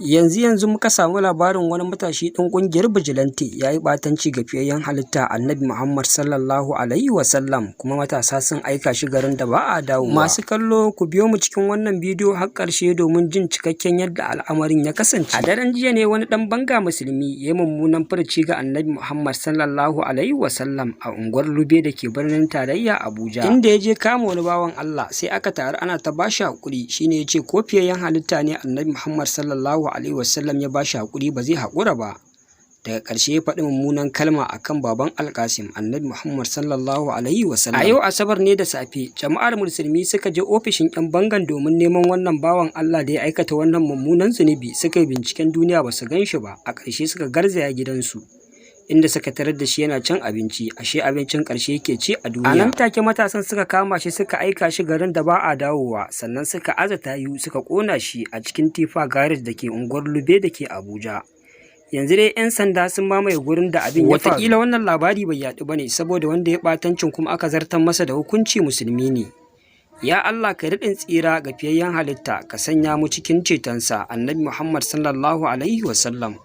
Yanzu yanzu muka samu labarin wani matashi ɗan ƙungiyar Bijilante ya yi ɓatanci ga fiyayyen halitta Annabi Muhammad Sallallahu Alaihi Wasallam, kuma matasa sun aika shi garin da ba a dawowa. Masu kallo, ku biyo mu cikin wannan bidiyo har ƙarshe domin jin cikakken yadda al'amarin ya kasance. A daren jiya ne wani ɗan banga musulmi ya yi mummunan furuci ga Annabi Muhammad Sallallahu Alaihi Wasallam a unguwar Lube da ke birnin tarayya Abuja. Inda ya je kama wani bawan Allah, sai aka taru ana ta bashi haƙuri, shine ya ce ko fiyayyen halitta ne Annabi Muhammad Sallallahu Alaihi Wasallam ya bashi haƙuri, ba zai haƙura ba. Daga ƙarshe ya faɗi mummunan kalma akan baban Alƙasim, Annabi Muhammad Sallallahu Alaihi Wasallam. A yau Asabar ne da safe jama'ar musulmi suka je ofishin 'yan bangan domin neman wannan bawan Allah da ya aikata wannan mummunan zunubi. Suka yi binciken duniya ba su gan shi ba. A ƙarshe suka garzaya gidansu, inda suka tarar da shi yana cin abinci, ashe abincin ƙarshe yake ci a duniya. A nan take matasan suka kama shi, suka aika shi garin da ba a dawowa, sannan suka aza tayu suka ƙona shi a cikin tifa garage da ke unguwar Lube da ke Abuja. Yanzu dai 'yan sanda sun mamaye gurin da abin ya faru. Wataƙila wannan labari bai yaɗu ba ne saboda wanda ya ɓatancin kuma aka zartar masa da hukunci musulmi ne. Ya Allah, ka daɗin tsira ga fiyayyen halitta, ka sanya mu cikin cetonsa, Annabi Muhammad Sallallahu Alaihi Wasallam.